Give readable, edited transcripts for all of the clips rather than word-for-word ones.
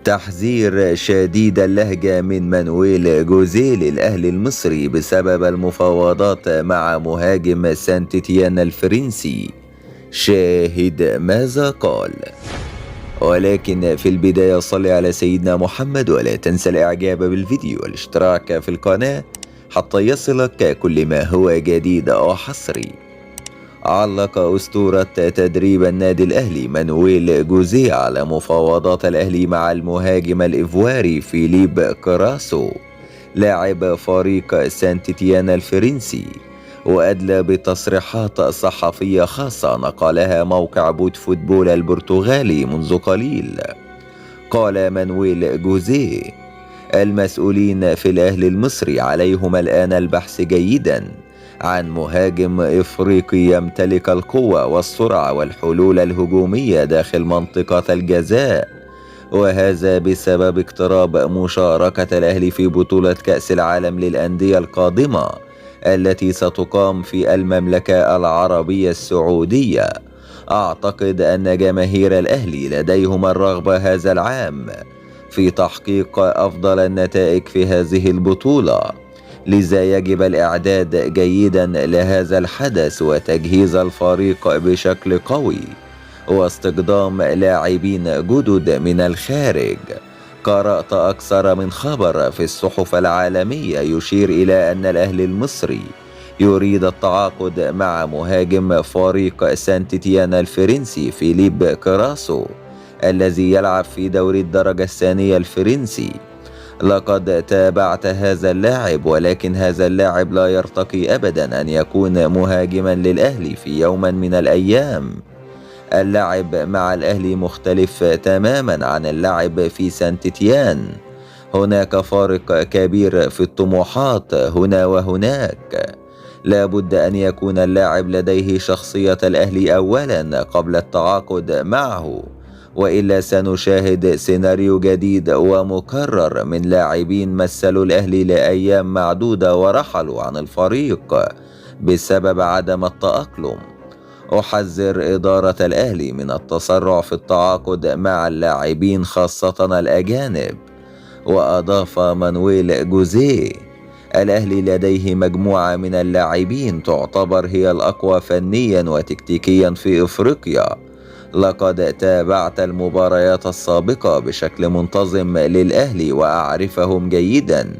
تحذير شديد اللهجة من مانويل جوزيه للأهلي المصري بسبب المفاوضات مع مهاجم سانت تيان الفرنسي. شاهد ماذا قال. ولكن في البداية صل على سيدنا محمد ولا تنسى الإعجاب بالفيديو والاشتراك في القناة حتى يصلك كل ما هو جديد وحصري. علق أسطورة تدريب النادي الأهلي مانويل جوزيه على مفاوضات الأهلي مع المهاجم الإيفواري فيليب كراسو لاعب فريق سانت تيان الفرنسي، وأدلى بتصريحات صحفية خاصة نقلها موقع بوت فوتبول البرتغالي منذ قليل. قال مانويل جوزيه: المسؤولين في الأهلي المصري عليهم الآن البحث جيدا عن مهاجم إفريقي يمتلك القوة والسرعة والحلول الهجومية داخل منطقة الجزاء، وهذا بسبب اقتراب مشاركة الأهلي في بطولة كأس العالم للأندية القادمة التي ستقام في المملكة العربية السعودية. أعتقد أن جماهير الأهلي لديهم الرغبة هذا العام في تحقيق أفضل النتائج في هذه البطولة، لذا يجب الإعداد جيدا لهذا الحدث وتجهيز الفريق بشكل قوي واستخدام لاعبين جدد من الخارج. قرأت أكثر من خبر في الصحف العالمية يشير إلى أن الأهلي المصري يريد التعاقد مع مهاجم فريق سانت تيان الفرنسي فيليب كراسو الذي يلعب في دوري الدرجة الثانية الفرنسي. لقد تابعت هذا اللاعب، ولكن هذا اللاعب لا يرتقي أبدا أن يكون مهاجما للأهلي في يوم من الأيام. اللعب مع الأهلي مختلف تماما عن اللعب في سانت تيان، هناك فارق كبير في الطموحات هنا وهناك. لا بد أن يكون اللاعب لديه شخصية الأهلي أولا قبل التعاقد معه، وإلا سنشاهد سيناريو جديد ومكرر من لاعبين مثلوا الأهلي لأيام معدودة ورحلوا عن الفريق بسبب عدم التأقلم. أحذر إدارة الأهلي من التسرع في التعاقد مع اللاعبين خاصة الأجانب. وأضاف مانويل جوزيه: الأهلي لديه مجموعة من اللاعبين تعتبر هي الأقوى فنيا وتكتيكيا في إفريقيا. لقد تابعت المباريات السابقة بشكل منتظم للأهلي وأعرفهم جيدا،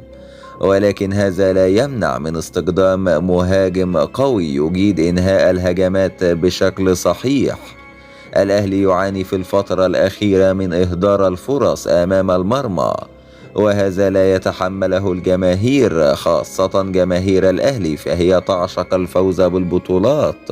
ولكن هذا لا يمنع من استخدام مهاجم قوي يجيد إنهاء الهجمات بشكل صحيح. الأهلي يعاني في الفترة الأخيرة من إهدار الفرص أمام المرمى، وهذا لا يتحمله الجماهير خاصة جماهير الأهلي، فهي تعشق الفوز بالبطولات.